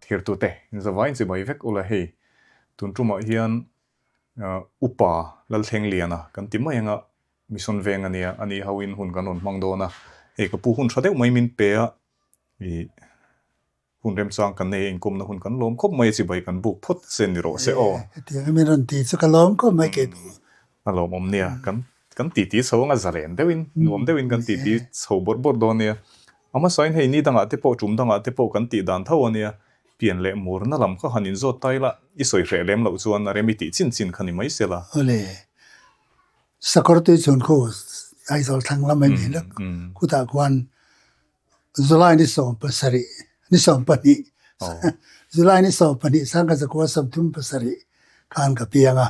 Thirtute inzavain chibai vek ula hei tun tumah hian Upa Lalthlengliana kan ti mai anga Mission veng a nia, ani hoin hun kan rawn hmang dawn a, hei ka pu hun tha deuh mai min pe a, ih hun remchang kan nei a inkawmna hun kan lawm khawp mai a chibai kan buk phawt che ni rawh se aw. Hetiang hi min rawn ti chu ka lawm khawp mai kei pawh. A lawmawm nia, kan kan titi chho anga zalen deuhin nuam deuhin kan titi chho bawrh bawrh dawn nia. A hmasain hei ni dangah te pawh tum dangah te pawh kan tih dan tho a nia, pian leh murna lam kha han inzawt ta ila i sawi hreh lem loh chuan a rem i tih chin chin kha ni mai sela. Awle. Sakawr tui chhun khu Aizawl thlang lam a ni lek. Khutah khuan July ni 17, ni 12, July ni 12 sangkhat zakua 37 khan ka piang a.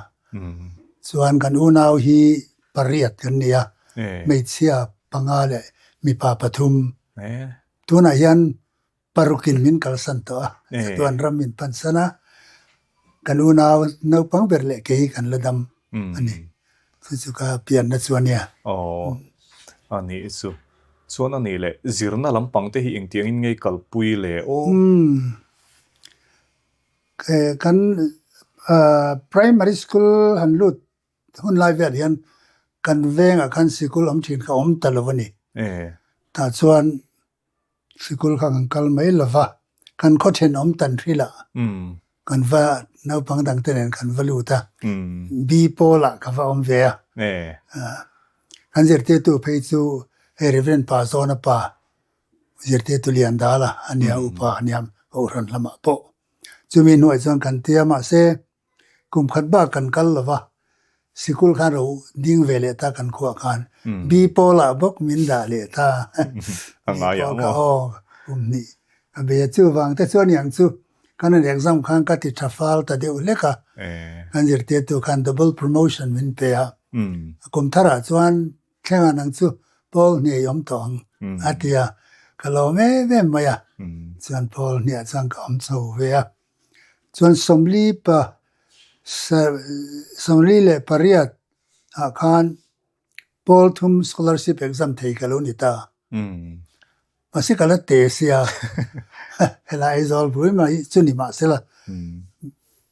Chuan kan unau hi pariat kan ni a, hmeichhia panga leh mipa pathum. Tunah hian Parukin min kalsan tawh a, chatuan ram min pansan a, kan unau naupang ber leh kei hi kan la dam a ni. Chu chu ka pianna chu a nia. Aw, a nih chu. Chuan a nih leh zirna lampang te hi engtiangin ngei kalpui le aw? Umm, kan primary school han lut hun lai vel hian kan vengah khan sikul awm thin kha awm ta lo a ni. Tah chuan Sikul kha kan kal mai lo va, kan khaw thenawm tan hrilah kan va naupang dang te nen kan va lut a, B pawlah ka va awm ve a. Kan zirtirtu phei chu hei Reverend Pa Zawna pa zirtirtu lian dal a, a nia upa a nia Kohhran lamah pawh. Chumi hnuai chuan kan tia mahse Kum khat bak kan kal lo va, sikul khan ro ding ve leh ta kan khuah khan B pawlah bawk min dah leh ta. A ngai ang aw. Aw, kum hnih ka bei a. Chuvang te chuan iang chu kan han exam khan ka ti tha fal ta deuh hlek a, kan zirtirtu khan double promotion min pe a. Kum tharah chuan Thlengah nang chu Paul hnih i awm tawh ang a ti a, ka lawm em em mai a. Chuan Paul hniah chuan ka awm chho ve a. Chuan sawmli pa 48 ah khan Paul thum scholarship exam thei ka lo ni ta. Mahse ka la te sia, helai Aizawl bul mai chu ni mahsela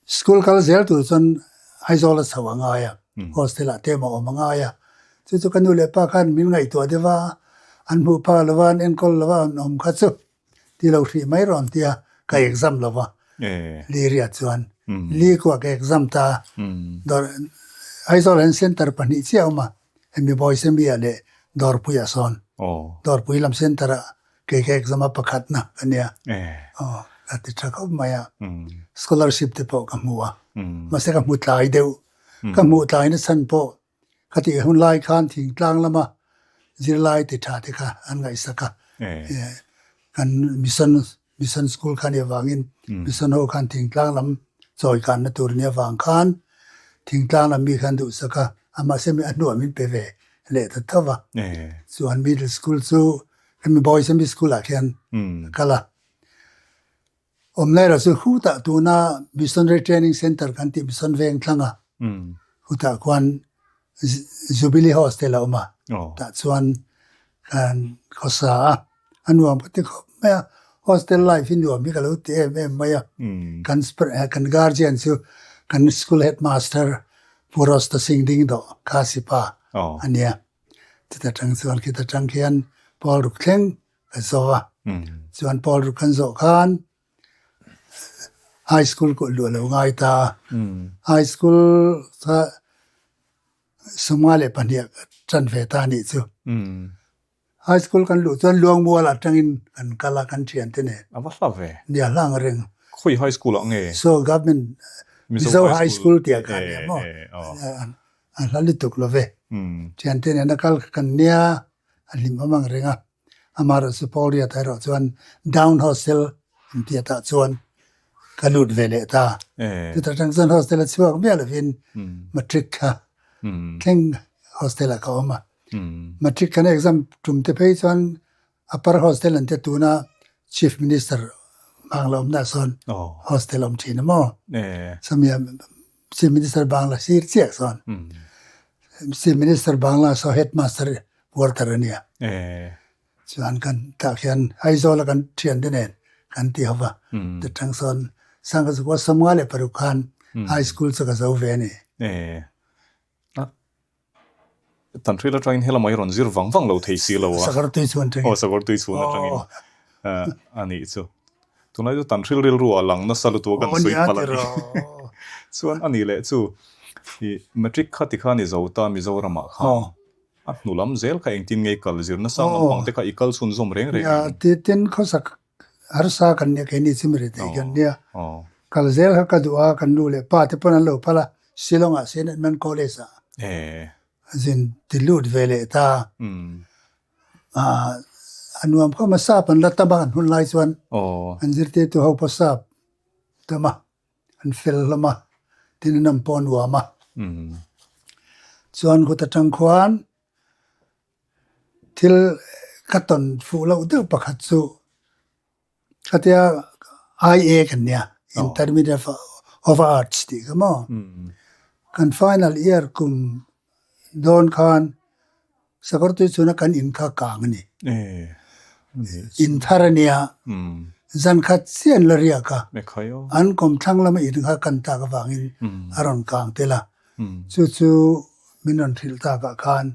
school kal zel tur chuan Aizawl a chho a ngai a, hostel ah te emaw awm a ngai a. Chu chu ka nu leh pa khan min ngaihtuah deuh a, an hmuh phak lova an enkawl lova an awm kha chu ti lo hrih mai rawh an ti a, ka exam lo va Liria chuan Li kuah ka exam ta a, Aizawl hian center pahnih chiah a awm a, hemi Bawisemi ah leh Dawrpui ah sawn Dawrpui lam center ah kei ka exam a pakhatna ka nia aw ka ti tha khawp mai a, scholarship te pawh ka hmu a, mahse ka hmu tlai deuh, ka hmuh tlai na chhan pawh Khatih hun lai khan thingtlang lama zirlai ti tha te kha an ngaihsak a, kan mission mission school kha nih avangin mission ho khan thingtlang lam chawi kanna tur nih avang khan thingtlang lam mi khan duhsak a, amah se a hnuah min pe ve leh ta tho va. Chuan middle school chu hemi boys ami school ah khian ka kal a. Awm lai erawh chu hutah tuna Missionary Training Centre kan tih Mission Veng thlanga hutah khuan Jubilee Hostel a awm a, tah chuan kan khawsa a, a nuam ka ti khawp mai a, hostel life hi nuam hi ka lo ti em em mai a, kan kan guardian chu kan school headmaster Pu Rosta Singh Dingdawh Khasi pa a nia, chuta tang chuan khita tang khian Pawl ruk thleng ka zawh a, chuan Paul ruk kan zawh khan high school kawh luah lo ngai ta a, high school kha 52 ah ka tan ve ta anih chu. High school kan luh chuan Luangmual atangin kan kal a kan thian te nen. A va hla ve. Nia hla ang reng. Khawi high school ah nge? So government Mizo high school tih ah khan nia maw? A hla lutuk lo ve. Thian te nen a kal kha kan nia. a hlim awm ang reng a, amaherawh chu Paul Riat erawh chuan Down Hostel an tih atah chuan ka lut ve leh ta. Chuta tang chuan hostel a chhuak miah lovin matric kha thleng hostel ah ka awm a. Matric kan exam tum te phei chuan upper hostel an tia tuna Chief Minister Bangla awmna sawn hostel awm thin a maw? Sawmia Chief Minister Bangla sir chiah sawn Chief Minister Bangla saw Headmaster quarter a nia. Chuan kan tah khian Aizawl a kan thian te nen. kan ti ho va. Ta tang sawn sangha zakua 56 khan high school chu ka zo ve a ni. Tan hril atangin helama i rawn zir vang vang lo thei si lo a. Sakawr tui chhun atangin. Aw sakawr tui chhun atangin a nih chu. Tunlai chu tan hril rilru ah lang nasa lutuk a kan sawi palh a ni. Chuan a nih leh chu i matric kha ti khan i zo ta Mizoram ah khan a hnu lam zel kha engtin nge i kal zir nasa lampang te kha i kal chhun zawm reng reng em? Tin khawsak harsa kan nia keini chu mi rethei kan nia. Kal zel kha ka duh a, kan nu leh pa te pawn an lo phal a, Shillong ah Saint Edmund College ah zin ti lut ve leh ta. A nuam khawp a, sap an la tam a, an hun lai chuan an zirtirtu ho pawh sap tam a, an fel hlawm a, tin an awm pawh a nuam a. Chuan kut atang khuan Thil ka tawn fuh loh deuh pakhat chu khatia IA kan nia, Intermediate of Arts tih kha maw? Kan final year kum dawn khan Sakawrtui chhuna kan in kha kang a ni. In thar a nia, zan khat chiah an la riak a, an kawmthlang lama in kha kan tak avangin a rawn kang tel a. Chu chu min rawn hrilh takah khan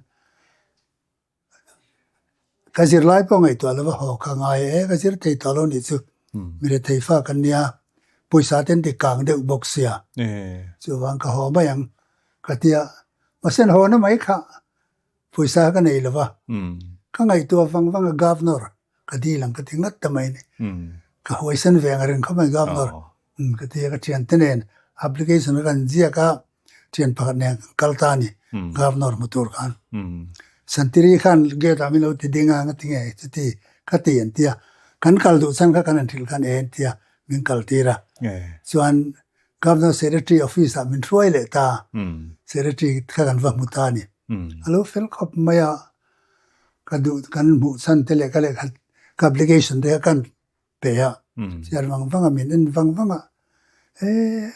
ka zirlai pawh ngaihtuah lova haw ka ngai e, ka zir thei tawh lo nih chu mi rethei fa kan nia, pawisa te an ti kang deuh bawk sia, chuvang ka haw mai ang ka ti a, mahse an haw na mai kha pawisa ka nei lova, ka ngaihtuah vang vang a governor ka dil ang ka ti ngat ta mai a ni, ka huaisan ve ang a ring khawp mai governor. Ka ti a, ka thiante nen application kha kan ziak a, thian pakhat nen kan kal ta a ni, Governor hmu tur khan. Santiri khan gate ah min lo ti ding a, nga ti nge chuti ka ti an ti a, kan kal duh chhan kha kan han hrilh khan e an ti a, min kal tir a. Chuan Governor Secretary office ah min hruai leh ta a, Secretary kha kan va hmu ta a ni. A lo fel khawp mai a, ka duh kan hmuh chhan te leh ka lehkha ka application te kha kan pe a, chhiar vang vang a, min en vang vang a, eh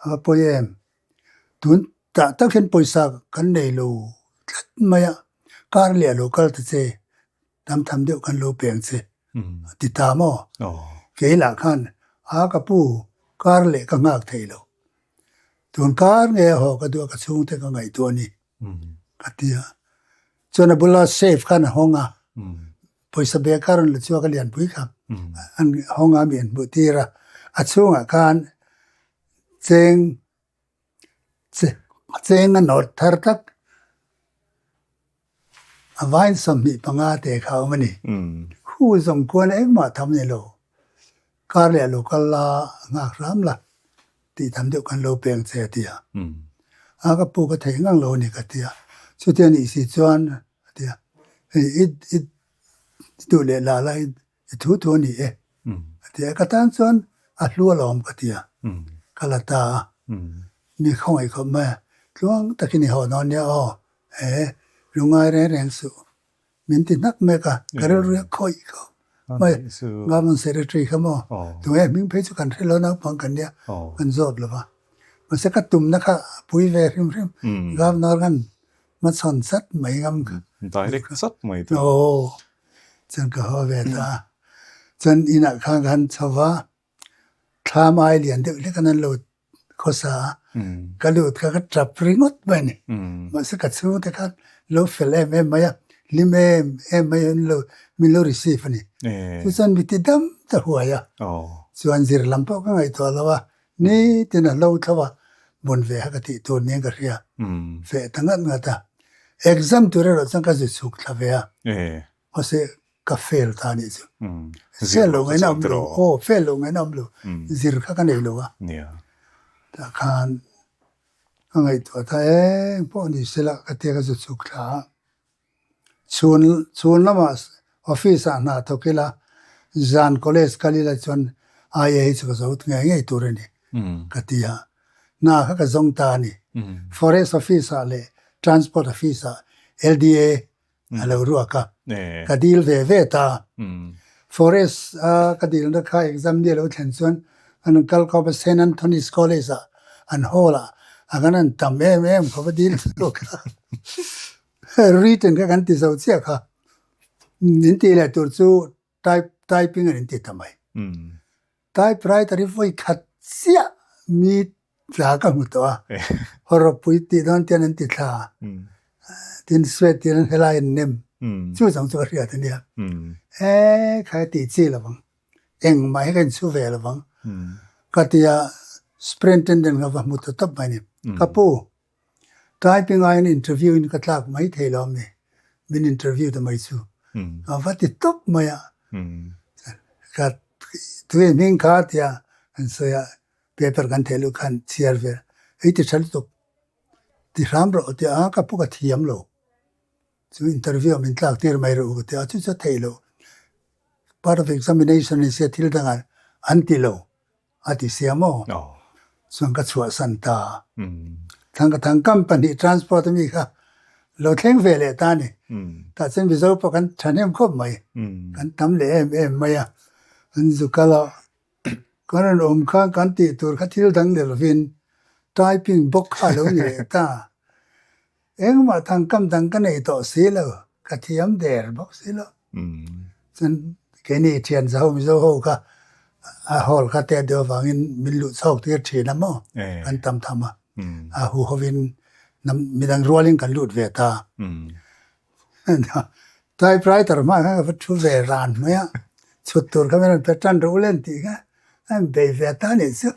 a va pawi em, tun tah tak hian pawisa kan nei lo tlat mai a, kar leh a lo kal ta che, tam tham deuh kan lo peng che a ti ta maw? Kei lah khan a ka pu kar leh ka nghak thei lo, tun kar nge a haw ka duh a ka chhungte ka ngaihtuah a ni ka ti a, chuan a bula safe khan a hawng a, Pawisa bag kha rawn la chhuak a lianpui kha an hawng a mi an hmuh tir a, a chhungah khan cheng cheng a nawt thar tak a vain 25 te kha a awm a ni. Khu zawng kuan engmah tham ni lo, kar leh a lo kal la nghak hram la tih tham deuh khan lo peng che a ti a, a ka pu ka theih ngang lo a ni ka ti a, chutia nih si chuan A ti a, hei i i duh leh lah la i thu thu a ni e. A ti a, ka tan chuan a hlu alawm ka ti a, ka la ta a, mi khawngaih khawp mai a, tluang takin i haw dawn nia aw, he lungngai reng reng suh, min ti hnak mek a, ka rilru hi a khawih khawp mai a, Government Secretary kha maw, tunge hming phei chu kan hre lo naupang kan nia, kan zawt lo va, mahse ka tumna kha a pui ve hrim hrim, Governor khan Hmachhawn chat mai ngam kha. Direct chat mai tu. Aw, chuan ka haw ve ta a. Chuan inah khan ka han chho va, thlam ai lian deuh hlek an lo khawsa a, ka lut kha ka tap ringawt mai a ni. Mahse ka chhungte khan lo fel em em mai a, hlim em em mai an lo min lo receive a ni. Chu chuan mi ti dam ta huai a, chuan zir lam pawh ka ngaihtuah lo a, Nitin a hlo thlo a, bun ve kha ka tih tur niin ka hria. Feh ta ngat ngat a. Exam tur erawh chuan ka zu chhuk thla ve a. Mahse ka fail ta anih chu. Fail loh ngaihna awm lo. Aw, fail loh ngaihna awm lo. Zir kha ka nei lo a. Tah khan ka ngaihtuah ta eng pawh ni sela ka tia ka zu chhuk thla a. Chhun chhun lamah office ah hna thawk ila, zan college kal ila chuan IA hi chu ka zo ngei ngei tur a ni ka ti a. Hna kha ka zawng ta a ni. Forest office ah leh transport office ah LDA a lo ruak a, ka dil ve ve ta a. Forest a ka dilna kha exam ni a lo thlen chuan an rawn kal khawp a, Saint Anthony's College ah an hall ah a kan han tam em em khawp a dil chu ka. Written kha kan ti zo chiah kha. Min tih leh tur chu type typing an inti ta mai. Typewriter hi vawi khat chiah mi tla ka hmu tawh a, hawrawppui tih dawn te hian an ti thla a, tin sweat tiin an helai an nem, chu zawng chu ka hriat a nia. E kha ka tih chi lo vang, engmah hi ka inchhu ve lo vang ka ti a, superintendent kha va hmu ta tawp mai a ni. Ka pu, Typing aiin interview in ka tlak mai thei lo ami? Min interview ta mai chu ka va ti tawp mai a. Ka tui hming kha tia kan sawi a, paper kan theh luh khan chhiar vel ei ti tha lutuk ti hram rawh tia a ka pu ka thiam lo chu interview ah min tlak tir mai rawh u ka ti a chu chu a theih loh part of examination ni sia thil dangah an ti lo. A ti sia maw? Chuan ka chhuahsan ta. Thang ka thang company transport ami kha lo thleng ve leh ta ni. Tah chuan Mizo pawh kan thahnem khawp mai. Kan tam leh em em mai a. An zu kal a, kan rawn awm khan kan tih tur kha thil dang leh lovin typing bawk kha a lo ni leh ta. Engmah thangkam dang ka nei tawh si lo, ka thiam der bawk si lo. Chuan keini thian zaho Mizo ho kha a hall kha te deuh avangin min luh chhawk tir thin a maw, kan tam tham a, a hu hovin midang rualin kan lut ve ta. Typewriter hmah khan ka va thu ve ran mai a, chhut tur kha min rawn pe tan rawh u le an tih kha a in bei ve ta anih chu.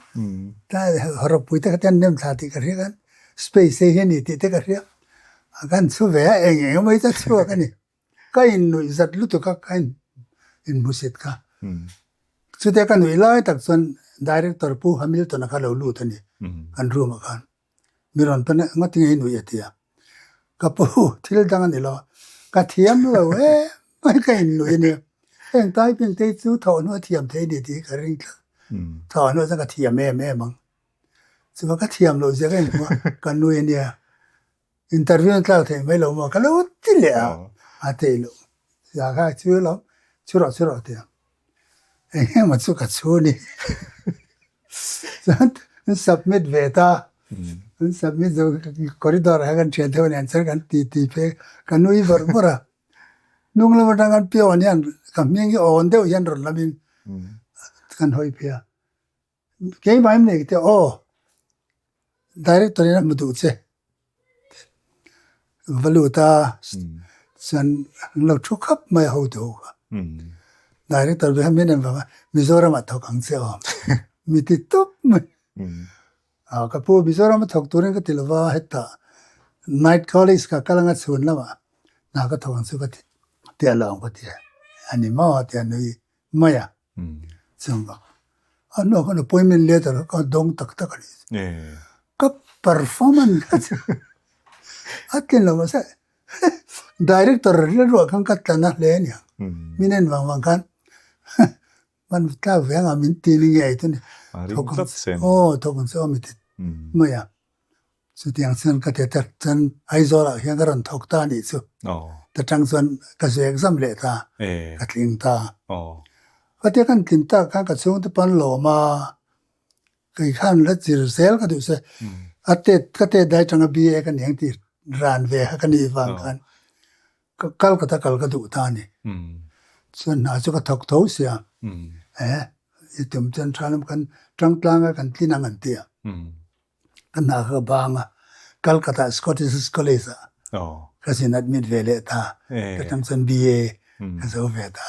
Hawrawppui te kha te an nem thla tih ka hria khan space hei hi a ni tih te ka hria, a kan chhu ve a eng eng emaw hi chu a chhuak a ni. Ka innuih zat lutuk a ka inhmusit kha. Chutia ka nuih lai tak chuan Director Pu Hamilton-a kha lo lut a ni kan room-ah khan. Mi rawn pan a, ngatinge i nuih a ti a. Ka pu thil dang a ni lo, ka thiam lo em mai ka innuih a nia. Heng typing te hi chu thawhhnu a thiam thei a ni tih hi ka ring tlat. Thawhhnu chuan ka thiam em em ang. Chuan ka thiam loh zia ka inhmu a, ka nui a nia. Interview an tlak theih mai lo maw ka lo ti leh a, a theih loh. Zia kha chu lo, chu rawh chu rawh ti a. Eng emaw chu ka chhu ni. Chuan an submit ve ta, an submit zo corridor ah hian kan thian deuh nen chuan kan ti ti phei ka nui vawrh vawrh a. Hnung lam atang khan peon hian ka hming hi awn deuh hian rawn lamin kan hawi phei a. Keimah em nei te aw director in a hmu duh che va lut a chuan an lo thu khap mai a hotu ho kha director ve kha min en vang a Mizoram ah thawk ang che aw mi ti tawp mai a ka pu Mizoram a thawk turin ka ti lova hetah night college ka kal anga chhun lamah hna ka thawk ang chu ka ti ti a lo ang ka ti a ni maw a ti a nui mai a. Chuan a hnuah khan appointment letter kha ka dawng tak tak a ni. Ka performance kha chu a tlin lo mahse director rilruah khan ka tla na hle a ni ang. Min en vang vang khan hman tlak ve anga min ti ni ngei chu ni. Aw thawk ang che aw mi ti mai a. Chutiang chuan ka ti ta chuan Aizawl ah hian ka rawn thawk ta anih chu. Ta tang chuan ka zu exam leh ta, ka tling ta. Ka tia kan tlin tak khan ka chhungte pawn lawm a, kei khan la zir zel ka duh se, a tet ka tet dai tanga BA ka ni ang tih ran ve kha ka nih vang khan ka kal ka ta kal ka duh ta a ni. Chuan hna chu ka thawk tho sia, e i tum chuan tha lam kan tangtlang a kan tlin ang an ti a. Ka hna kha ka bang a, Calcutta Scottish College ah ka zin admit ve leh ta. Ka tang chuan BA ka zo ve ta.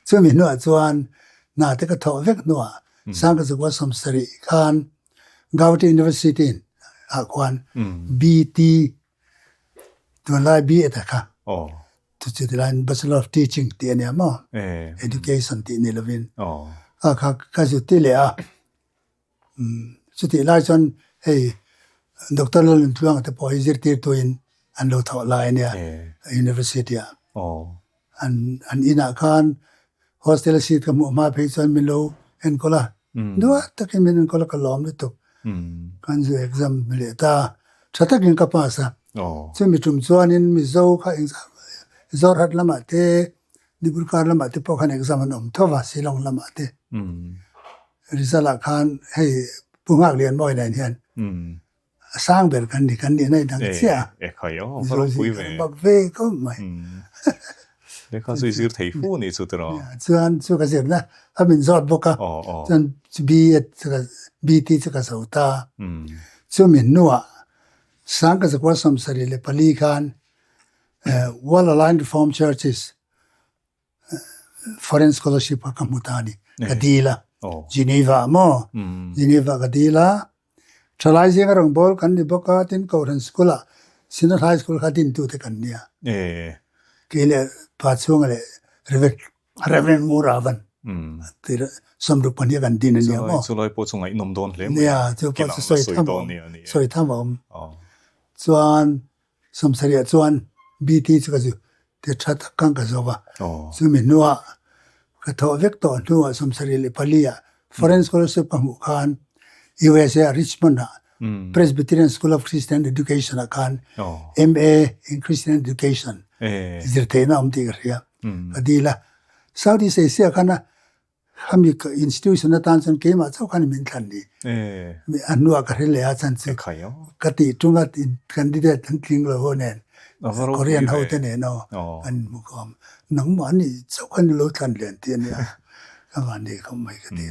Chumi hnuah chuan hna te ka thawh vek hnuah Sangkazukua sawmsarih khan Gauhati University ah khuan BT tunlai B.Ed a kha chuti laiin Bachelor of Teaching tih a nia maw? Education tih ni lovin kha kha ka zuti leh a. Chutih lai chuan hei Doctor Lalnuntluanga te pawh hi zirtirtuin an lo thawh lai a nia University ah. An an inah khan hostel seat ka hmuh hma phei chuan min lo enkawl a, duat takin min enkawl a ka lawm lutuk. Kan zu exam leh ta, tha takin ka pass a. Chumi tum chuanin Mizo kha exam Jorhat lamah te Dibrugarh lamah te pawh khan exam an awm tho va, Shillong lamah te. Result ah khan hei Pu Nghak Lian Mawi nen hian a sang ber kan ni, kan nihna in ang chiah a. Mizo zing kan bak ve khawp mai. Lehkha chu i zir thei fu anih chu tiraw? Chuan chu ka zirna a min zawt bawk a, chuan B.Ed chu ka BT chu ka zo ta. Chumi hnuah Sangkazakua 74 khan World Aligned Reformed Churches Foreign Scholarship kha ka hmu ta a ni. Ka dil a, Geneva ah maw? Geneva ka dil a, Thalai zinga rawngbâwl kan ni bawk a, tin Kohhran School-ah Synod High School kha dintute kan nia. Kei leh pa chhunga leh Rev. Nguravan 62 kan din a nia maw? Chulai pawh chu ngaihnawm dawn hle mai. Nia, chu pawh chu sawi tham a awm, sawi tham a awm. Chuan 70 ah chuan BT chu ka zu ti tha tak khan ka zo va. Chumi hnuah ka thawh vek tawh hnuah 74 ah Foreign Scholarship ka hmuh khan USA ah Richmond ah Presbyterian School of Christian Education ah khan MA in Christian Education zir theihna a awm tih ka hria. Ka dil a. Southeast Asia khan a Khami institution atan chuan keimah chauh khan min thlan ni. A hnuah ka hre leh a chan chu ka tih tum a candidate an tling lo ho nen Korean ho te nen aw an inhmu khawm. Nangmah nih chauh khan i lo thlan lian tih a nia ka van ni khawp mai ka ti.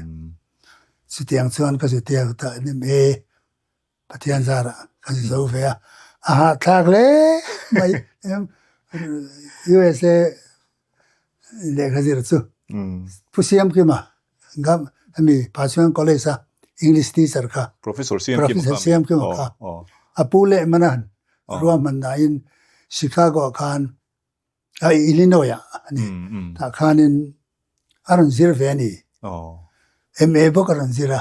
Chutiang chuan ka zutiang tah nem e. Pathian zarah ka zi zo ve a, a hahthlak hle mai. USA lehkha zir chu Pu Siamkima hemi Pachuan College a English teacher kha Professor Siamkima kha a pu leh mana ruahmannain Chicago ah khan A Illinois ah a ni. Tah khanin a rawn zir ve a ni. MA bawk a rawn zir a.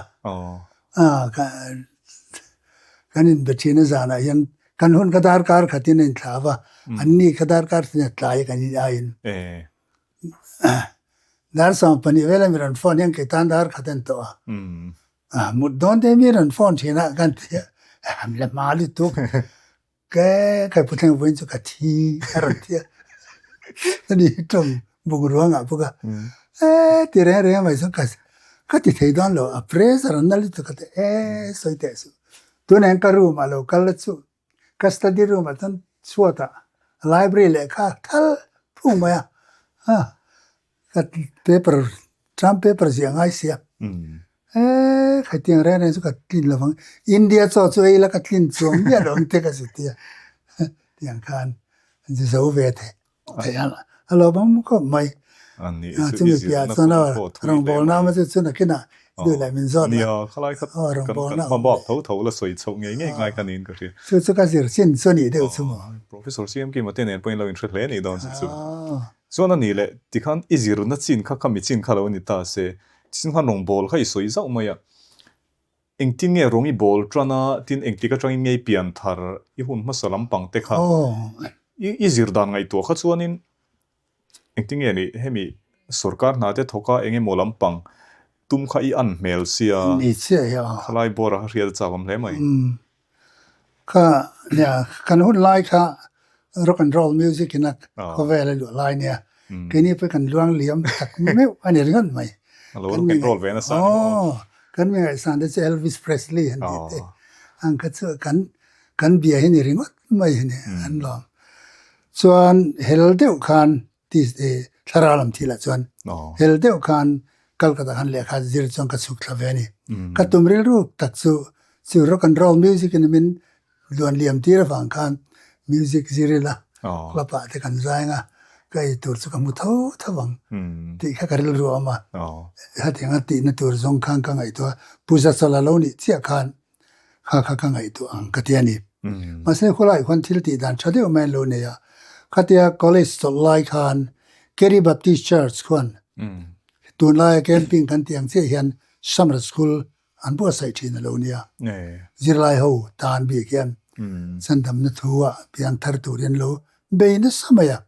Kan inbe thin a zanah hian kan hun kha darkar khatin a inthlah va, anni kha darkar khatin a tlai a kan in aiin. Dar 12 vela mi rawn phone hian kei tan dar khat a ni tawh a. Mut dawn te mi rawn phone thin a kan ti a, la hma lutuk. Ke kai puthleng vawiin chu ka thi a rawn ti a, ani hi tawng bungrua ngah bawk a, e ti reng reng mai chuan ka ka ti thei dawn lo, a pressure an na lutuk ka ti e sawi teh suh, tunah hian ka room ah lo kal la chu ka study room ah chuan chhuat ah library lehkha thal phung mai a, Ka paper, term paper ziah ngai sia. Eee khatiang reng reng chu ka tlin lo vang. India chaw chu ei la ka tlin chuang miah lo ang te ka zut tia. Tiang khan an zu zo ve thei thei a, a lo bawm khawp mai. Chumi piah chuan aw rawngbawlna awm a chu chu nakinah duh leh min zawt la. Nia, khalai kha kan hmabak tho tho la sawi chhoh ngei ngei ngai kha niin ka hria. Chu chu ka zir chin chu anih deuh chu maw. Professor CMK Mate nen pawhin lo inhre hle anih dawn chu chu. Chuan a nih leh, tikhan i zirna chin kha kha mi chin kha lo ni ta se, chin khan rawng bawl kha i sawi zauh mai a. Engtin nge rawng i bawl tan a, tin engtik atangin nge i pian thar i hun hmasa lampang te kha i zir dan ngaihtuah kha chuanin engtin nge ni hemi sorkar hna te thawk a eng emaw lampang tum kha i an hmel sia, khalai bawr a kha hriat a chak awm hle mai. Kha nia kan hun lai kha rock and roll music in a khawvel a luah lai nia keini pawh kan luang liam tak meuh a ni ringawt mai. A lo rock and roll ve nasa ni maw? Kan mi ngaihsan te chu Elvis Presley an tih te ang kha chu kan kan bia hi ni ringawt mai hi ni an lawm. Chuan hel deuh khan thlarau lam thil ah chuan hel deuh khan Calcutta khan lehkha zir chuan ka chhuk thla ve a ni. Ka tum rilru tak chu chu rock and roll music in min luan liam tir avang khan music zir ila club ah te kan zai anga ka ei tur chu ka hmu tho tho ang tih kha ka rilru a awm a. Hetianga tihna tur zawng khan ka ngaihtuah a, Puja chawlh a lo nih chiah khan kha kha ka ngaihtuah ang ka ti a ni. Mahse khawlai khuan thil tih dan tha deuh mai an lo nei a, khatia college chawlh lai khan Kerry Baptist Church khuan tunlaia camping kan tih ang chiah hian summer school an buatsaih thin a lo nia. Zirlai ho tan bik hian chandamna thu ah piang thar tur hi an lo bei nasa mai a.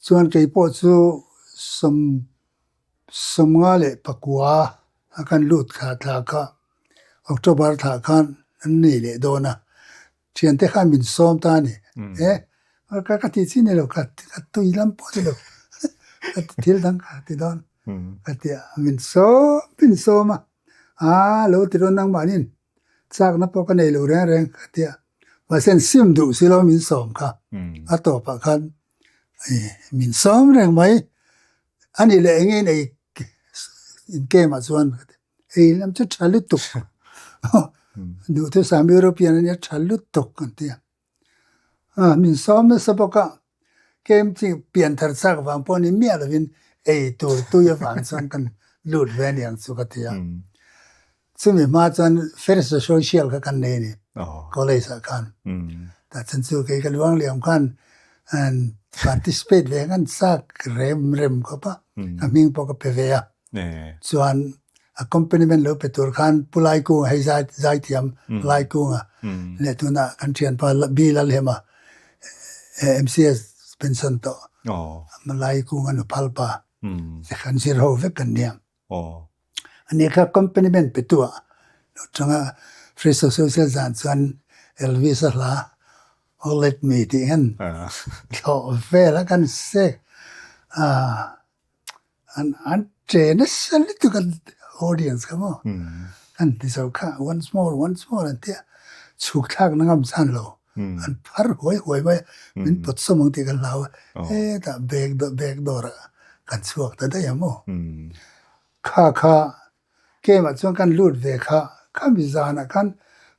Chuan keipawh chu 54 a kan lut thla thla kha October thla khan an nei leh dawn a, thiante khan min sawm ta a ni. E, ka ka tih chi ni lo, ka ka tui lam pawh ni lo, ka ti thil dang ka ti dawn ka ti a, min sawm min sawm a, aa lo ti dawn nangmahniin chakna pawh ka nei lo reng reng ka ti a, mahse an sim duh si lo min sawm kha, a tawpah khan. Min sawm reng mai. A nih leh eng nge in ei in game ah chuan ei lam chu tha lutuk. Duhthusam European a nia tha lutuk an ti a. Min sawm nasa bawk a, game chi pian thar chak vang pawh ni miah lovin ei tur tui avang chuan kan lut ve aniang chu ka ti a. Chumi hma chuan First Social kha kan nei a ni college ah khan. Tah chuan chu kei ka luang liam khan participate ve ngan chak rem rem khawp a, ka hming pawh ka pe ve a. Chuan accompaniment lo pe tur khan Pu Laikunga hei zai zaithiam Laikunga leh tunah kan thianpa B Lalhema MCS pension tawh Laikunga nuphalpa kan zir ho vek kan nia. Ani kha accompaniment pe tu ah lo tanga Free Social zan chuan Elvis a hla Oh Let Me tih hian thlawh vel a kan sek An an che nasa lutuk a audience kha maw an ti zo kha once more once more an ti a chhuk thlak na ngam chhan lo an phar huai huai mai a min pawt sawm ang tih ka hlau a hetah bag bag dawr ah kan chhuak ta daih a maw kha kha Game ah chuan kan lut ve kha, khami zanah khan,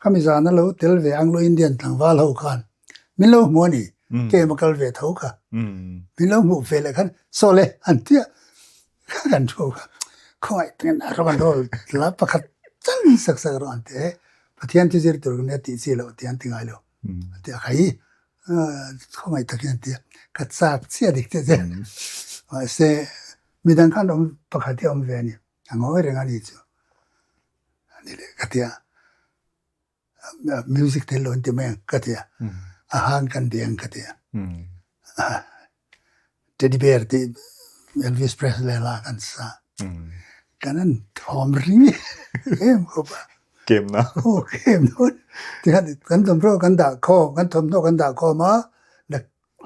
khami zana lo tel ve Anglo Indian tlangval ho khan min lo hmu a ni, game a kal ve tho kha, min lo hmuh ve leh khan saw le an ti a, kha kan thu kha, khawngaih takin a rock and roll la pakhat chan sak sak rawh an ti e, Pathian chu zir tur ka nia tih chi loh tih an ti ngai lo, an ti a khai, khawngaih takin an ti a, ka chak chiah dik chiah chiah, mahse midang khan awm pakhat hi a awm ve a ni. A ngawi reng a ni chu a ni leh ka ti a, music tel lo an ti mai ang ka ti a, a hang kan bia ang ka ti a, teddy bear tih Elvis Presley hla kan sa, kan an thawm ring em khawp a. Kem na. Aw kem na. Tikhan kan thawmhnaw kan dah khawm, kan thawmhnaw kan dah khawm a,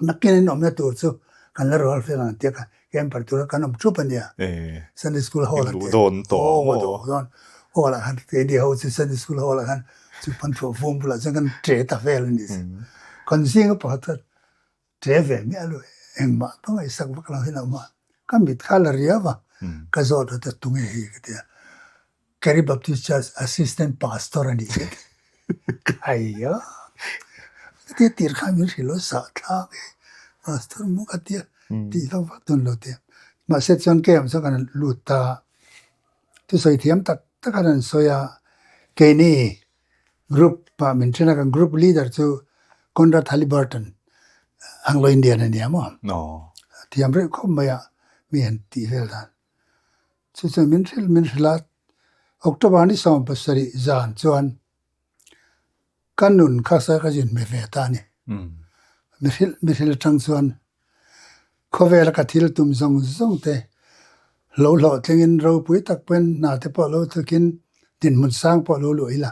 Nakin in awmna tur chu kan la rual fel ang tia camper tura kan awm thup a nia. Sunday school hall ah te aw dawn hall ah khan keini ho chu Sunday school hall ah khan chu pan thuah vum bulah chuan kan ṭe ta vel a ni. Kan zinga pakhat kha ṭe ve miah lo engmah ka ngaihsak vak lo hian a awm a, ka mit kha la riau a, ka zawt rawh ta tunge hi ka ti a. Kerry Baptist Church Assistant Pastor a ni che. Khaia! Ka tia tir khan min hrilh a zah thlak e, Pastor maw ka tia tih vak vak dawn lo tia. Mahse chuan kei ang chuan kan lut ta a, thusawi thiam tak tak a rawn sawi a, keini group ah min then a, kan group leader chu Conrad Halliburton, Anglo Indian a nia maw? Thiam reuh khawp mai a, mi han tih vel dan. Chu chuan min hrilh min hrilh a, October ni 70 zan chuan ka nun kha sa ka zin hme ve ta a ni. Mi hrilh mi hrilh atang chuan khawvela ka thil tum zawng zawng te lo hlawhtlingin ropui tak pawhin hna te pawh lo tlukin dinhmun sang pawh lo luah ila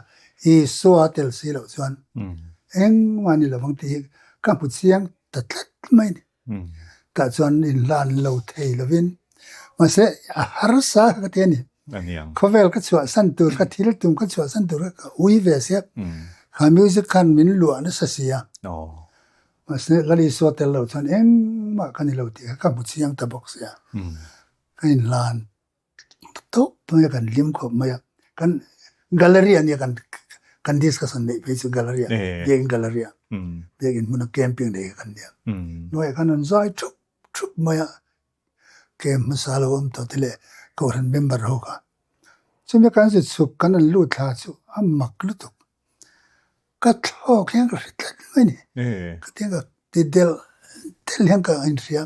Isua tel si loh chuan engmah ni lovang tih hi ka hmu chiang ta tlat mai a ni. Tah chuan inhlan lo thei lovin mahse a harsa kha ka ti a ni. Khawvel ka chhuahsan tur ka thil tum ka chhuahsan tur kha ka ui ve sia. Kha music khan min luah nasa si a. Mahse Lal Isua tel lo chuan engmah ka ni lo tih kha ka hmu chiang ta bawk sia. Ka inhlan Tawp mai a kan hlim khawp mai a, kan gallery a nia kan kan discussion neih phei chu gallery ah biakin gallery ah biakin hmuna camping nei kha kan nia. Hnuaiah khan an zai thup thup mai a, camp hmasa lo awm tawh te leh kohhran member ho kha. Chumi kan zut chhuk kan rawn lut thla chu a mak lutuk. Ka thlawk hian ka hre tlat mai a ni. Ka ti ka ti delh delh hian ka inhria.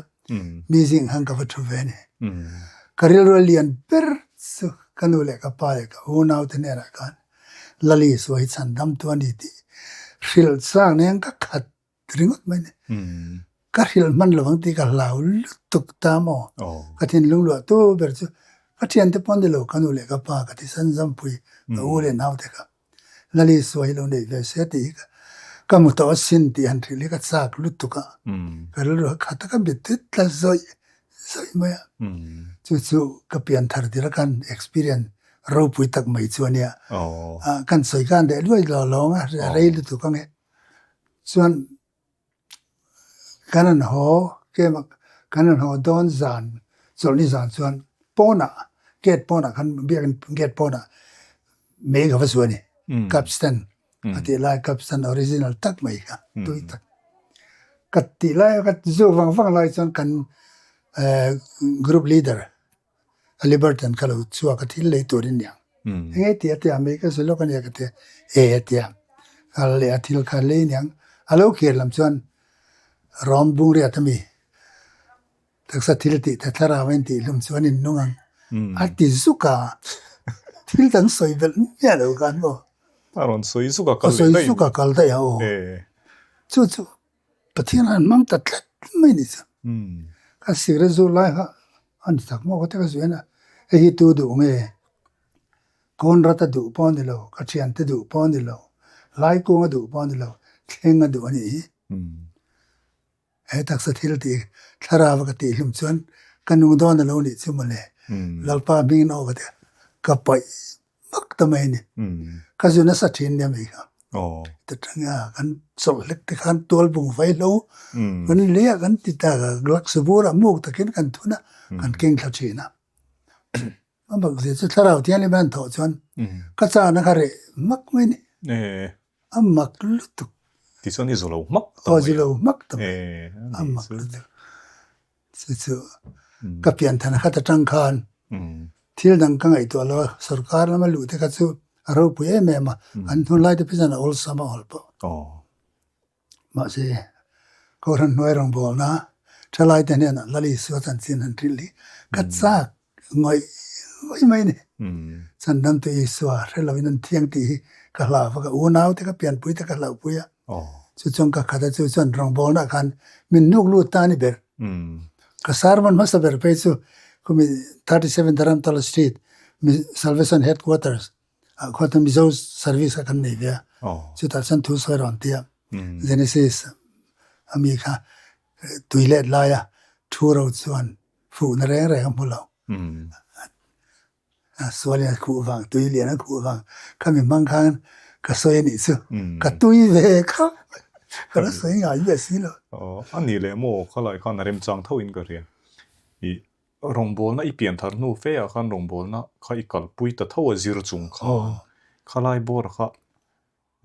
Mi zing khan ka va thu ve a ni. Ka rilru a lian ber chu ka nu leh ka pa leh ka unau te hnenah khan Lali Isua hi chhan dam tu a ni tih hrilh chang nen ka khat ringawt mai a ni. Ka hrilh hman lo ang tih ka hlau lutuk ta maw? Ka thinlung luah tu ber chu ka thiante pawh ni lo ka nu leh ka pa ka ti san zampui ka u leh naute kha Lali Isua hi lo neih ve se tih hi ka hmu tawh asin tih han hrilh hi ka chak lutuk a. Ka rilru kha taka mit tut tla zawih zawih mai a. Chu chu ka pian thar tir a kan experience ropui tak mai chu a nia. Kan sawi khan leh luai lo lawng a rei lutuk ang e. Chuan kan han haw. Camp ah kan rawn haw dawn zan chawlhni zan chuan pawnah gate pawnah khan biakin gate pawnah mei ka va zu a ni. Capstan a tih lai capstan original tak mai kha tui tak. Ka tih lai ka zu vang vang lai chuan kan group leader Liberton ka lo chhuak a thil lei turin niang. Eng nge tih a tia mai ka zu lawk a nia ka tia e a tia. Kal leh a thil kha lei niang. A lo kir lam chuan Rom bungriat a mi taksa thil tih te thlarau a intih hlum chu an innung ang a ti zuk a. Thil dang sawi belh miah lo khan maw. A rawn sawi zuk a kal leh daih. A sawi zuk a kal daih a aw. Chu chu Pathian han hmang ta tlat mai ni chu. Ka cigarette zu lai kha a ni tak maw ka ti ka zuian a, hei hi tu duh nge? Conrad a duh pawh a ni lo, ka thiante duh pawh a ni lo, Laikunga duh pawh a ni lo, thleng a duh a nih hi. He taksa thil tih thlarau a ka tih hlum chuan ka nung dawn a lo nih chu mawle. Lalpa hmingin aw ka ti a, ka paih mak ta mai a ni. Ka zu nasa thin nia mai kha. Ta tang a kan chawlh hlek te khan tual bung vai hlo kan lei ah kan ti ta laksa bur ah muk takin kan thun a kan keng thla thin a. A bak zia chu thlarau thianghlim an thawh chuan ka chahna kha reh mak mai a ni. A mak lutuk. Tichuan i zu lo hmak ta mai. Aw zu lo hmak ta mai. A mak lutuk. Chu chu ka pian than khat atang khan thil dang ka ngaihtuah lo a, sorkar lama luh te kha chu a ropui em em a, an hnun lai te phei chuan a awlsam a awl pawh. Mahse, Kohhran hnuai rawngbawlna thalai te hnenah Lal Isua chanchin han hrilh hi ka chak ngawih ngawih mai a ni. Chandamtu Isua hre loin an thiang tih hi ka hlau a, ka unau te ka pianpui te ka hlauhpui a. Chu chuan ka khat a, chu chuan rawngbawlna khan min hnuk lut ta a ni ber. Ka sermon hmasa ber phei chu khumi 37 Dharamtala Street, Salvation Headquarters ah khuan chuan Mizo service kha kan nei ve a. Chutah chuan thu sawi rawn ti a, Genesis a mi kha tui let laia thu ro chuan fuhna reng reng a hmu lo. Sualin a khuh vang, tui lian a khuh vang, khami hmang khan ka sawi a nih chu. Ka tui ve kha, ka la sawi ngai ve si lo. A nih leh maw, khalai khan a remchang tho in ka hria. I rawngbawlna i pian thar hnu fe ah khan rawngbawlna kha i kalpui ta tho a zir chung khan khalai bawr kha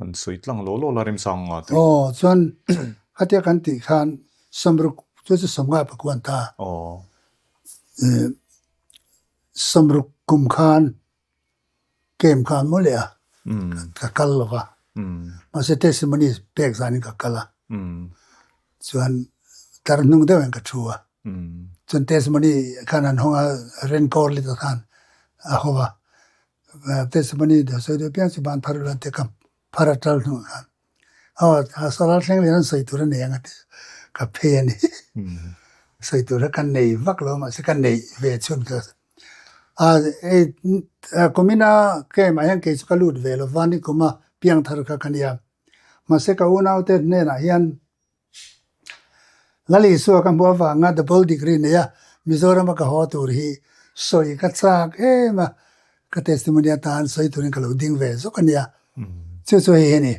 An sawi tlang law law la remchang nga te. Aw chuan khatia kan tih khan sawmruk chu chu sawmnga pakuan ta. Aw. Sawmruk kum khan camp kha an maw leh a, ka kal lo va. Mahse testimony pek zanin ka kal a. Chuan tlar hnung deuh in ka thu a. Chuan testimony khan an hawng a, raincoat lita khan a haw a. Testimony deuh sawi deuh piang chu ban phar ula te ka phar a tal hnuah khan aw a solar thleng lian an sawi tur a nei ang a ti ka phei a ni. Sawi tur kha ka nei vak lo mahse ka neih ve chhun ka a kumina camp ah hian kei chu ka lut ve lo va nikuma piangthar kha ka nia mahse ka unaute hnenah hian Lal Isua ka hmuh avanga double degree nei a, Mizorama ka haw tur hi sawi ka chak em a, ka testimony atan sawi turin ka lo ding ve zawk a nia. Chu chu hei hi a ni.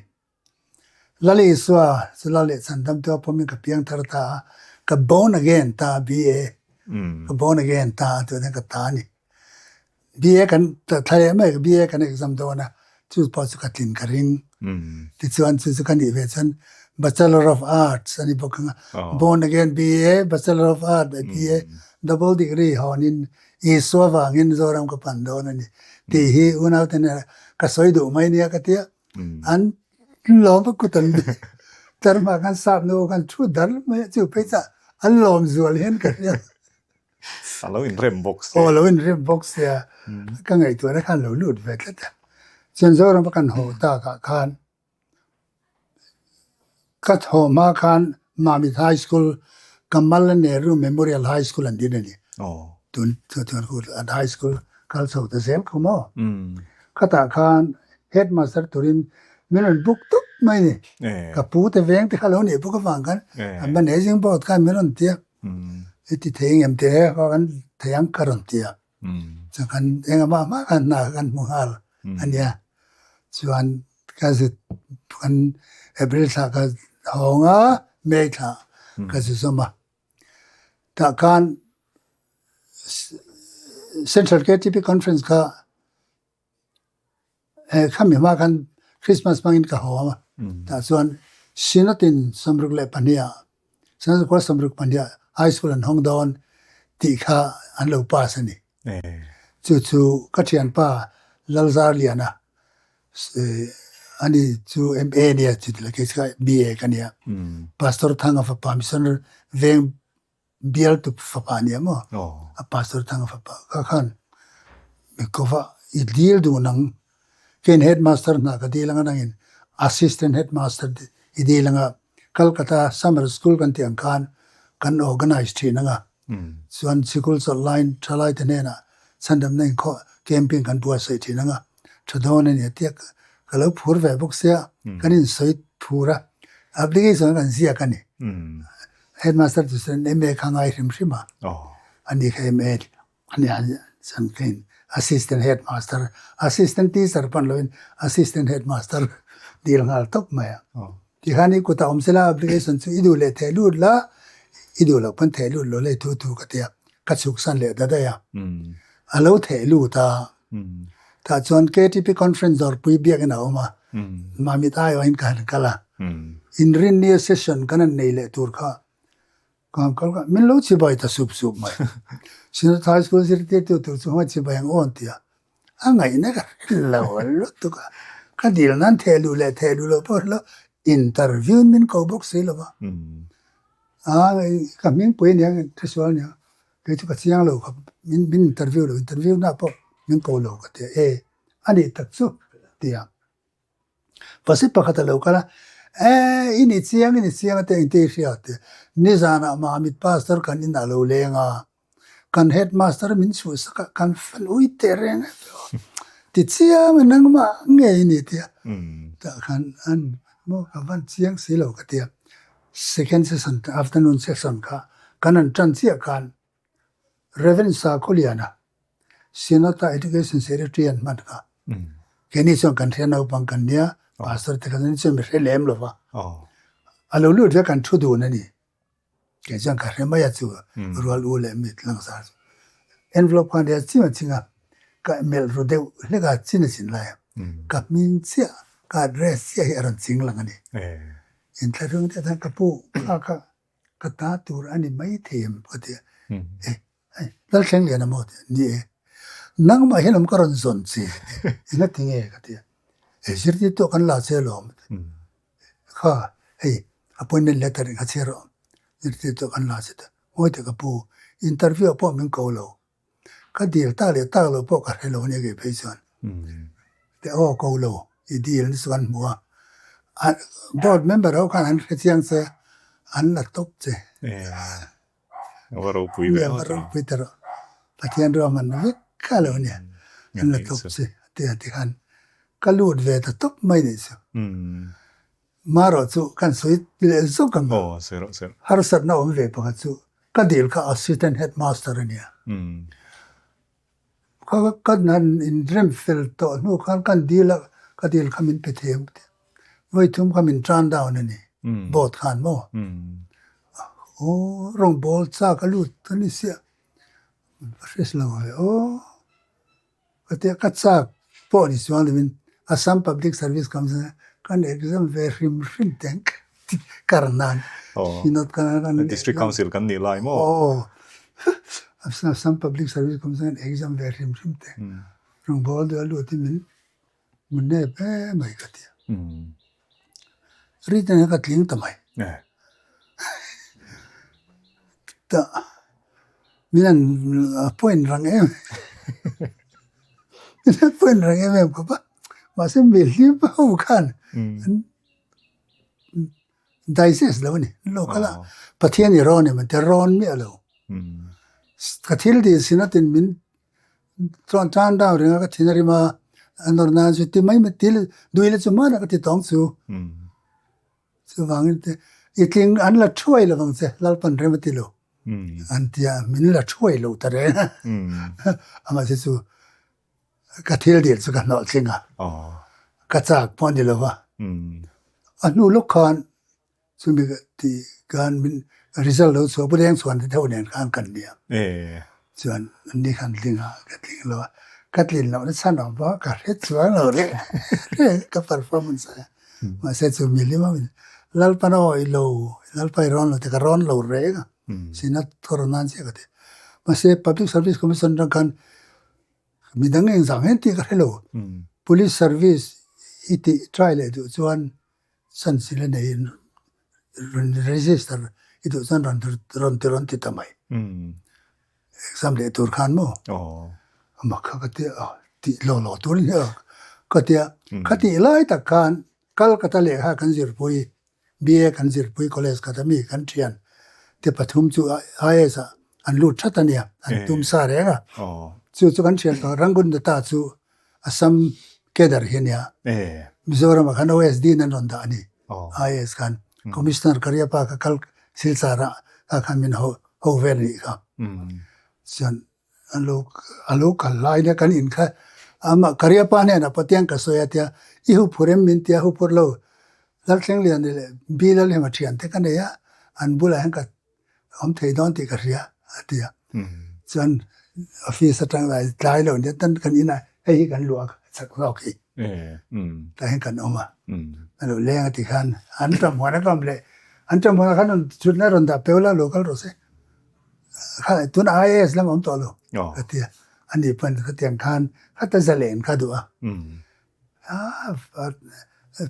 Lal Isua chu Lal leh Chhandamtu a pawmin ka piang thar ta a, ka born again ta a, BA, ka born again ta a tih ka ta a ni. BA kan thla leh mai BA kan exam dawn a, chu pawh chu ka tlin ka ring. Tichuan chu chu ka nih ve chuan Bachelor of Arts a ni bawk ang a, born again BA, Bachelor of Arts leh BA double degree hawnin Isua vangin Zoram ka pan dawn a ni tih hi unaute nen ka sawi duh mai nia ka ti a, an lawm a kut an tlar hma khan sap nu khan thu dar mai a chu phei chuan an lawm zual hian ka hria. A lo inrem bawk sia. Aw, a lo inrem bawk sia. Ka ngaihtuahna khan lo lut ve tlat a. Chuan Zoram a kan haw takah khan ka thaw hma khan Mamit High School, Kamala Nehru Memorial High School an din a ni. Tun chuan khu an high school kal chho ta zel kho maw? Khatah khan headmaster turin min rawn book tup mai a ni. Ka pu te veng te kha lo nih bawk avang khan an managing board khan min rawn ti a. I ti thei engem te kha kan thei ang ka rawn ti a. Chuan kan engah mah khan hna kha kan hmu nghal a nia. Chuan ka zut kan April thla ka hawng a, May thla ka zu zawm a. Tah khan Central KTP Conference kha khami hma khan Christmas hmangin ka haw a, tah chuan Synod in 62 ah Synod 62 ah High School an hawng dawn tih kha an lo pass a ni. Chu chu ka thianpa Lalzarliana ani chu MA a nia chuti la kei chu BA ka nia. Pastor Thanga fapa Missionary veng bialtu fapa a nia maw? A Pastor Thanga fapa kha khan mi kova i dil duh nang keiin Headmaster hna ka dil anga nangin Assistant Headmaster i dil anga Calcutta Summer School kan tih ang khan kan organize thin anga Chuan sikul chawlh laiin thalaite hnenah chhandamna inkhawh camping kan buatsaih thin ang a, tha dawn a ni a tia ka lo phur ve bawk sia, kan insawi phur a, application kan ziak a ni. Headmaster chu chuan MA kha ngai hrim hrim a, ani kha MA a nia chuan ka in assistant headmaster, assistant teacher pawn loin assistant headmaster dil nghal tawp mai a. Tikhan i kutah awm sela application chu i duh leh theh lut la, i duh loh pawn theh lut lo lei thu thu ka ti a, ka chhuk san leh ta daih a. A lo theh lut a, tah chuan KTP conference dawrpui biakin a awm a, Mamit aiawhin ka han kal a, inrinnia session kan han nei leh tur kha ka han kal kha min lo chibai ta sup sup mai. Synod High School zirtirtu tur chu hmai chibai ang aw an ti a, A ngaihna ka hre lo lutuk a, ka dil nan theh luh leh theh luh loh pawh hre lo, interview in min ko bawk si lo va. A ka hmingpui ania ka hresual ania, kei chu ka chiang lo khawp, min min interview lo, interview na pawh min ko lo ka ti a, e a nih tak chu ti a. Pasi pakhat a lo kal a, e i ni chiang i ni chiang a ti a, engti i hria ti a, nizanah Mamit pastor kan inah a lo leng a, Kan headmaster min chhuhsak a, kan fan ui teh reng a ti chiang a, nangmah ngei i ni tia tah khan an maw ka van chiang si lo ka tia. Second session afternoon session kha kan han tan chiah khan Rev Sakhawliana Synod-a Education Secretary an hman kha keini chuan kan hria naupang kan nia pastor te khan chuan mi hre lem lo va, a lo lut vek kan thu dun a ni. Kei chuan ka hre mai a chu rual u leh mit langsar chu envelope khan ria chim a ching a, ka melh ru deuh hlek a chin a chin lai a, ka hming chiah ka address chiah hi a rawn ching lang a ni. Inthlahrung deuh chuan ka pu kha kha ka ta tur a ni mai thei em ka ti a, e hei Lalthleng Lian a maw ti a, ni e nangmah hian awm ka rawn zawn che engati nge ka ti a, e zirtirtu ah kan la che alawm Kha hei appointment letter in kha chhiar rawh zirtirtu kan la che ta ngawi teh ka pu interview ah pawh min ko lo ka dil tak leh tak lo pawh ka hre lo ania kei phei chuan teh aw ko lo i dil ni chu kan hmu a board member ho khan an hre chiang che an la tawp che. A va ropui ve A va ropui ta rawh. Pathian ruahman vek kha lo nia. An la tawp che a ti a tikhan ka lut ve ta tawp mai nih chu. Marawh chu kan sawi leh zawk ang a. Harsatna awm ve pakhat chu ka dil kha Assistant Headmaster a nia. Ka kan han inrem fel tawh hnu khan kan dil a, ka dil kha min pe thei ang ti. Vawi thum kha min turn down a ni, board khan maw. Aw rawngbawl chak a lut a ni siah, ka hre si lo ve aw. Ka tia ka chak pawh ni chuang lovin Assam Public Service Commission a kan exam ve hrim hrim teh ang kar nan Synod kan District Council kan nih lai maw? Aw Assam Public Service Commission kan exam ve hrim hrim teh rawngbawl duh a lut in min Mun nep em mai ka ti a. Written hi ka tling ta mai. Ta min an point rang em min an point rang em em khawp a. Mahse mi hlim ho khan an digest lo a ni. Local a Pathian i rawn em an ti a, rawn miah lo. Ka thil dil sin atin min Chuan tan dang ringa ka thin a rim a, a nawr nan chu ti mai mai ti dui la chu hmanah ka ti tawng chu. Chuvangin te i tling an la thuai lo vang che Lalpan rem a ti lo an ti a, min la thuai lo ta reng a. Amah chu ka thil dil chu ka hnawh tling a, ka chak pawh a ni lo va. A hnu lawk khan Chumi ka tih khan min Result lo chhuah Pu Dengchhuan te deuh nen khan kan nia. Chuan ni khan tling a, ka tling lo a. Ka tlin lohna chhan awm pawh ka hre chuang lo reng reng ka performance a. Mahse chu mi hlim awmin Lalpan aw i lo, Lalpa i rawn lo tih ka rawn lo reng a. Sina ka rawn nan chiah ka ti. Mahse Public Service Commission atang khan midang engzah hian tih ka hre lo. Police Service i tih try leh duh chuan chance la neiin rawn register i duh chuan rawn rawn ti rawn ti ta mai. Exam leh tur khan maw mak kha ka tia tih lo lo tur nia ka tia. Kha tih lai tak khan Calcutta lehkha kan zirpui BA kan zirpui college khat ami kan thian te pathum chu IAS ah an lut that a nia, an tum sa reng a. Chu chu kan thian tawh Rangoon Data chu Assam cadre hi a nia. Mizoram ah khan OSD in an rawn dah a ni IAS khan. Commissioner Kariappa kha kal Silchar ah kha khan min ho ho vel a nih kha. Chuan A lo a lo kal lai nia kan in kha amah Kariapa hnenah Patiang ka sawi a tia i huphur em min tia huphur lo Lalthlengliani leh Bi Lalhema thian te ka nei a an bulah hian ka awm thei dawn tih ka hria a ti a chuan office atang lai tlai lo nia tan kan inah hei hi kan luah chak zawk hi tah hian kan awm a a lo leng a ti khan an ṭamhuan a kam leh an ṭamhuan ah khan rawn thutna rawn dah peu la lo kal rawh se. Tuna IAS lam awm tawh lo ka ti a, ani pawn khatiang khan khata zalen kha duh a,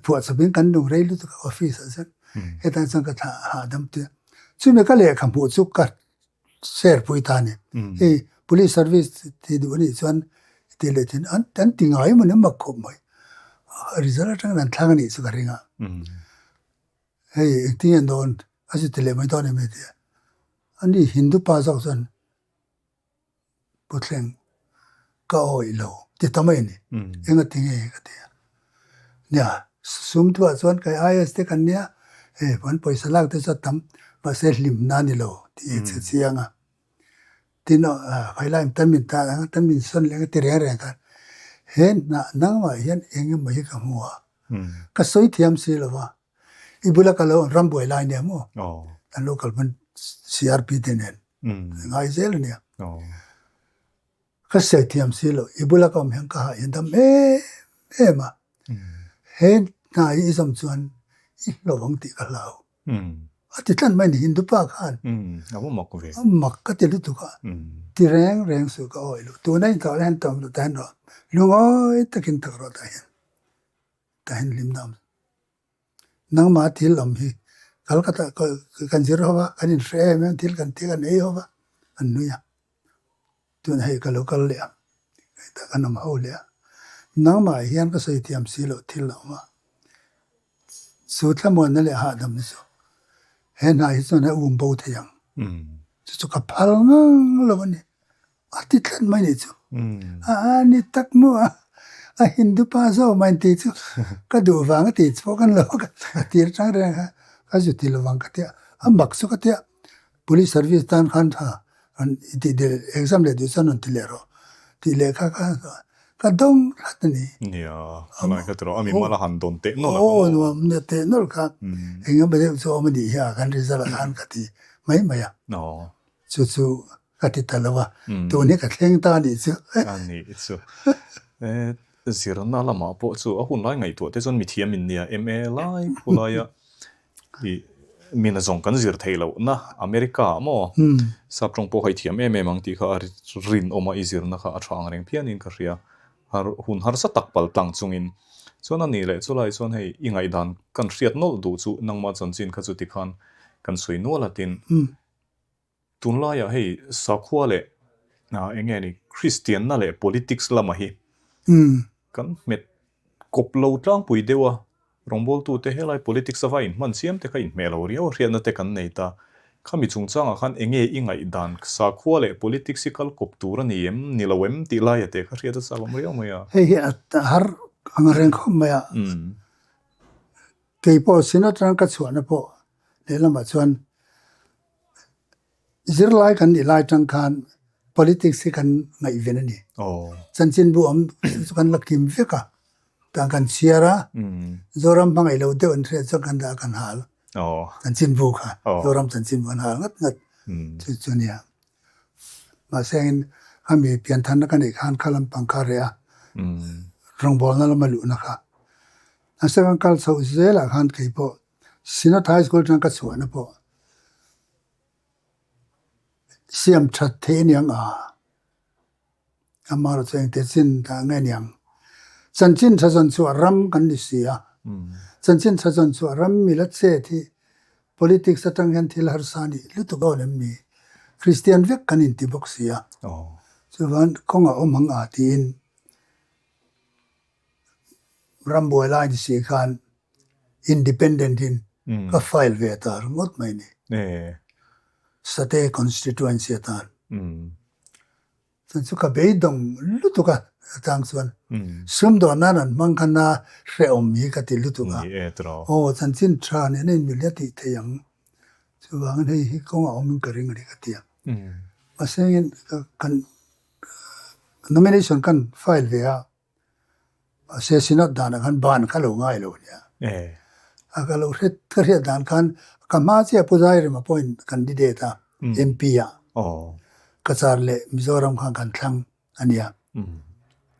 phuahchawpin kan nung rei lutuk a office ah chuan hetah chuan ka thlah hahdam tia, chumi ka lehkha hmuh chu ka share pui ta a ni, hei police service tih duh anih chuan tih leh thin an ti ngai emaw ni mak khawp mai, result atangin an thlang anih chu ka ring a. Hei engtin nge dawn a zu ti leh mai dawn em tia. Ani Hindu pa zawk chuan Pu Thleng ka awih lo ti ta mai a ni. Engati nge ka ti a. Nia sum thuah chuan kei IAS te kan nia hei an pawisa lak te chu a tam mahse hlimna a ni lo tih i che chiang a. Tin khawi lai tan min tan ang a tan min sawn leh ang a ti reng reng khan he hnah nangmah hian eng emaw hi ka hmu a. Ka sawi thiam si lo va, i bula ka lo ram buai lai nia maw? An lo kal hman CRP te nen ngai zel a nia. Ka sawi thiam si lo, i bula ka awm hian ka hah hian dam em em a. He hna hi i zawm chuan i hlauh ang tih ka hlau. A ti tlat mai ni Hindu pa khan. A va mak ve. A mak ka ti lutuk a. Ti reng reng suh ka awih lo. Tuna intlawh hian tawm lo ta hian rawh. Lungawi takin tak rawh tah hian. Tah hian hlim na awm. Nangmah thil awm hi Calcutta kan zir ho va, kan inhre em em thil kan ti kan ei ho va, an nui a. Tun hei ka lo kal leh a, hetah kan awm ho leh a. Nangmah hian ka sawi thiam si loh thil a awm a. Chu thlamuanna leh hahdamna chu he hna hi chuan a um bo thei ang. Chu chu ka phal ngang lo a ni. A ti tlat mai nih chu. A ni tak maw a, a Hindu pa zawk mai tih chu ka duh vang a tih pawh kan lo a tir chang reng a, ka zu ti lovang ka tia, a mak chu ka tia Police service tan khan tha rawn i tih leh exam leh duh chuan rawn ti leh rawh tih leh kha kha ka dawng tlat a ni. Nia, helai kha tiraw a mi mala han dawn teh nawlh a aw nuam nia teh nawlh kha eng emaw deuh chu a awm a nih hi a kan result ah khan ka ti mai mai a. Chu chu ka ti ta lo a, tun hi ka thleng ta a nih chu. A nih chu. Zirna lamah pawh chu a hun lai ngaihtuah te chuan mithiam in nia MA lai khulaia i mina zawng kan zir theih lohna America ah maw sap tawng pawh kha i thiam em em ang tih kha a rinawm a i zirna kha a tha ang reng phianin ka hria. Har hun harsa tak pal tlang chungin chuan a nih leh chulai chuan hei i ngaihdan kan hriat nawlh duh chu nangmah chanchin kha chu tikhan kan sawi nual a tin. Tunlaiah hei sakhua leh eng nge ni Kristianna leh politics lama hi kan hmet kawp lo tlangpui deuh a, rawngbawltute helai politics ava inhman chiam te kha inhmeh lo riau a hriatna te kan nei ta. Khami chungchangah khan eng nge i ngaihdan sakhua leh politics hi kal kawp tur a ni em, ni lo em tih laia te kha hriat a chak awm riau mai a. Hei hi a har ang reng khawp mai a. Keipawh sin atang ka chhuahna pawh lehlamah chuan zirlai kan nih lai tang khan politics hi kan ngaihven a ni. Chanchinbu awm chu kan la kim vek a, tah kan chhiar a, Zoram hmangaih lo deuh an hriat chuan kan dah a kan hal. Chanchinbu kha, Zoram Chanchinbu an hal ngat ngat chu chu nia. Mahse engin khami piantharna ka neih khan kha lampang kha a reh a, rawngbawlna lama luhna kha. Mahse kan kal chhoh zelah khan kei pawh Synod High School atang ka chhuahna pawh siam that theih aniang a. Amaherawhchu engte chin dah nge niang? Chanchin tha zawn chhuah ram kan ni si a. Chanchin tha zawn chhuah ram mila chet hi politics atang hian thil harsa a nih lutuk dawn em ni? Kristian vek kan inti bawk si a. Chuvan kawng a awm ang a tiin rambuai lai ni si khan independent in ka file ve ta ringawt mai ni. Sate constituency atan. Chuan chu ka beidawng lutuk a atang chuan sumdawn nan an hmang khan a hrehawm hi ka ti lutuk a. Aw chanchin tha nen a inmil a tih theih ang. Chuvangin hei hi kawng a awm in ka ring a ni ka ti a. Mahse kan nomination kan file ve a. Mahse Synod danah khan ban kha lo ngai lo nia. A ka lo hre ka hriat dan khan ka hma chiah Pu Zairema pawhin candidate a MP ah Cachar leh Mizoram khan kan thlang a nia.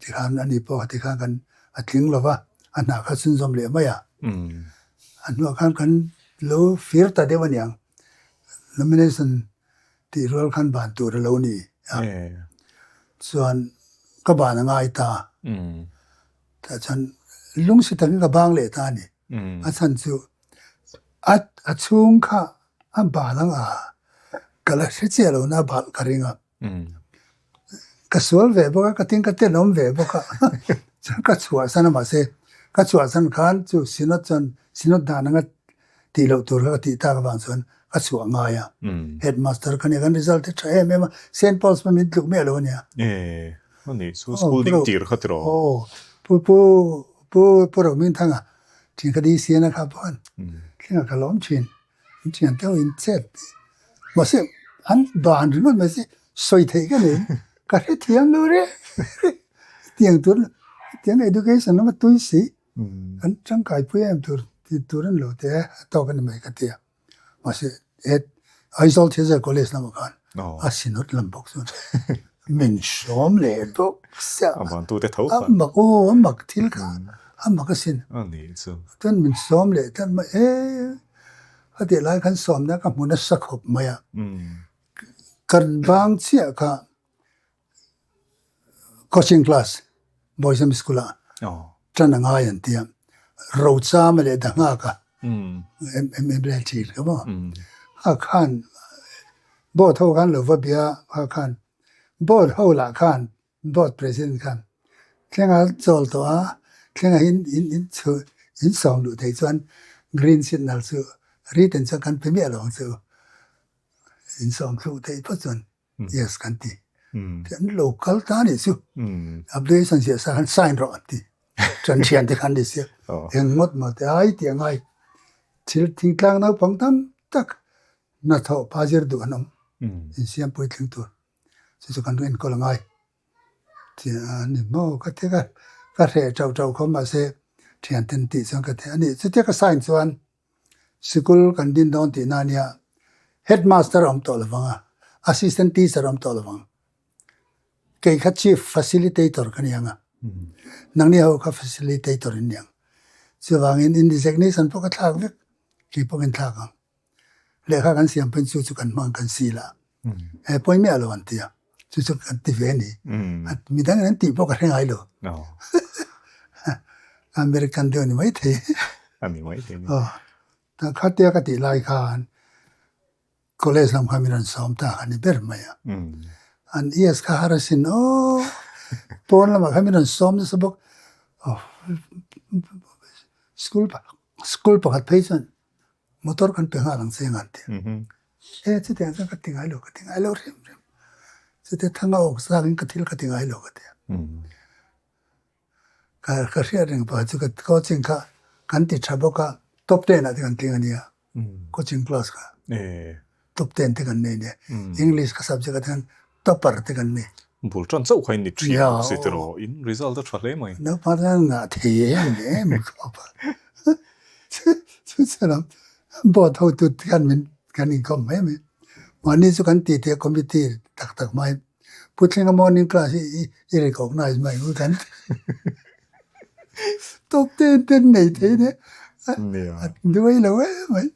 Tikhan ani pawh kha tikhan kan a tling lo va, a hna kha chhunzawm leh mai a. A hnuah khan kan lo fir ta deuh aniang nomination tih rual khan ban tur a lo ni a, chuan ka ban a ngai ta. Tah chuan lungsi takin ka bang leh ta a ni. A chhan chu a a chhung kha a bal ang a, ka la hre chiah lo na a balh ka ring a. Ka sual ve bawk a, ka tin ka tenawm ve bawk a, chuan ka chhuahsan a mahse ka chhuahsan khan chu Synod chuan Synod dan anga tih loh tur kha ka tih tak avang chuan ka chhuah ngai a. Headmaster ka nia kan result hi tha em em a, Saint Paul's pawh min tluk miah lo a nia. E, ani chu school ding tir kha tiraw? Aw, pu pu pu pu Rohmingthanga thin kha DC na kha pawh khan thlenga ka lawm thin. An thian te ho in chet mahse an ban ringawt mai se sawi theih ka nei ka hrethiam lo reng reng tiang tur tiang education lama tui si an tangkai pui em tur tih tur an lo te a tawk a ni mai ka ti a mahse he Aizawl Thilzar College lamah khan a sinawt lam bawk chuan min sawm leh bawk sia a mak aw a mak thil kha a mak asin chuan min sawm leh tlat mai e. A tih lai khan sawmna ka hmu nasa khawp mai a. Kan bang chiah kha coaching class Boys School ah tan a ngai an ti a. Rochama leh Danghaka MLA thin kha maw. Kha khan board ho khan lo va bia kha khan board ho lah khan Board President khan thlenga chawl tawh a, thlenga in in in chhu in sawm luh theih chuan green signal chu written chuan kan pe miah lo ang chu. In sawm thluh theih phawt chuan yes kan ti. An lo kal ta anih chu. Application ziah sa khan sign rawh an ti. Ṭan thian te khan ni sia. Eng ngawt maw te ai tih a ngai. Thil thingtlang naupang tam tak hnathawh pa zir duh an awm. Insiam puitling tur. Chu chu kan enkawl a ngai a ni maw ka ti ka ka hreh teuh teuh khawp mahse thiante an tih chuan ka ti a ni. Chutia ka sign chuan sikul kan din dawn tihna a nia headmaster a awm tawh lovang a, assistant teacher a awm tawh lovang. Kei kha chief facilitator ka ni ang a, nangni ho kha facilitator in ni ang. Chuvangin in designation pawh ka thlak vek, kei pawh ka inthlak ang. Lehkha kan siam pawhin chu chu kan hmang kan sil a, he pawi miah lo an ti a, chu chu kan ti ve a ni. Midang in an tih pawh ka hre ngai lo. American deuh a ni maithei. A ni maithei a ni. Aw, khatia ka tih lai khan college lam khan min rawn sawm ta a ni ber mai a. An yes kha har asin aw, pawn lamah khan min rawn sawm nasa bawk. School school pakhat phei chuan Motor kan pe nghal ang che ngan ti. E chutiang chuan ka ti ngai lo, ka ti ngai lo rem rem. Chutia thang a awk zangin ka thil ka ti ngai lo ka ti a. Ka ka hriat reng pah chu ka coaching kha kan ti tha bawk a, top ten ah te kan tling a nia, coaching class kha. Top ten te kan nei nia. English ka subject ah te khan topper te kan nei. Bul tan chauh kha in ni thin bawk si tiraw, in result a tha hle mai. Naupang te khan ngah thei em em khawp a. Chu chu lam. Board hotu te khan min kan inkawm mai mai. Mahni chu kan tih tih a committee tak tak mai. Pu Thlenga morning class hi i recognize mai ngu kan ti. Top ten ten nei thei nia. A duai lo em mai.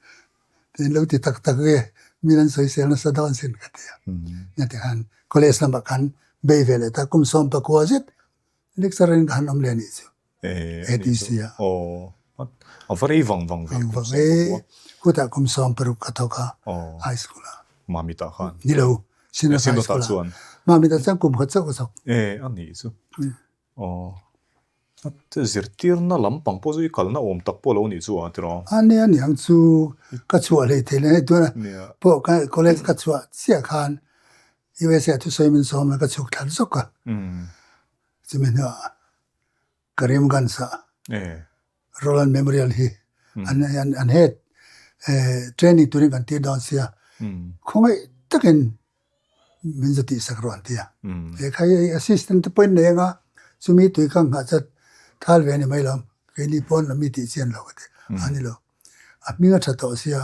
Tin lo ti tak tak nge min an sawisel nasa dawn sin ka ti a. Nia tikhan college lamah khan bei ve leh ta kum 19 zet lecturer in ka han awm leh a nih chu. ATC ah. A va rei vang vang ve. Vang vang e. Khutah kum 16 ka thawk a high school ah. Mamit ah khan. Ni lo Synod high school ah. Mamit ah chuan kum khat chauh ka thawk. E a nih chu. Aw. Zirtirna lampang pawh chu i kalna awm tak pawh lo nih chu a tiraw? A nia niang chu ka chhuah hlei thei leh tuna pawh ka college ka chhuah chiah khan USA thusawi min sawm a ka chhuk thla zawk a. Chumi hnuah Karimganj ah Roland Memorial hi an an head training turin kan tir dawn sia khawngaih takin min za tih sak rawh an ti a. He kha hi assistant te pawhin nei anga chumi tui ka nghah chat thal ve a ni mai lo keini pawn lam mi tih chian lo ka ti a ni lo. A hming a tha tawh sia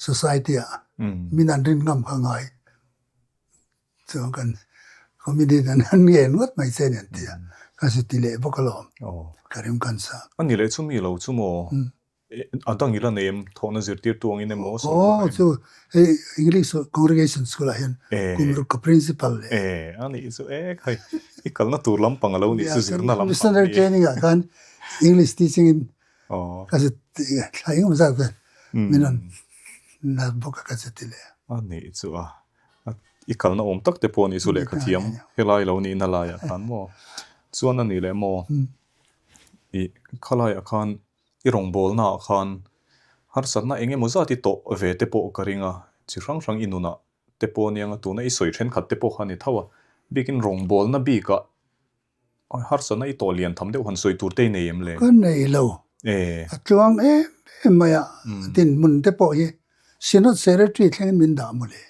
society ah min an rin ngam kha ngai. Chuan kan committee ten an ngen ngawt mai che ni an ti a, ka zu ti leh bawk alawm ka rim kan sa. A ni leh chumi lo chu maw? A dang ila nei em? Thawhna zirtirtu angin emaw sawrkar em? Aw chu hei English Congregation School ah hian kum ruk ka principal leh. E a nih chu ek hei i kalna tur lampang alo nih chu zirna lampang ni. Missionary training ah khan English teaching in ka zu thla engemaw zat vel min rawn la bawk a ka zu ti leh a. A nih chu a. I kalna awm tak te pawh a nih chu lehkha thiam helai lo nihna laiah khan maw? Chuan a nih leh maw? I khalaiah khan i rawngbawlna ah khan harsatna eng emaw zat i tawh ve te pawh ka ring a, chi hrang hrang i nunah te pawh aniang a, tuna i sawi thenkhat te pawh kha a ni tho a, bikin rawngbawlna bikah Harsatna i tawh lian tham deuh han sawi tur te i nei em le? Ka nei lo. A tluang em em mai a, dinhmun te pawh hi Synod Secretary thlengin min dah maw le?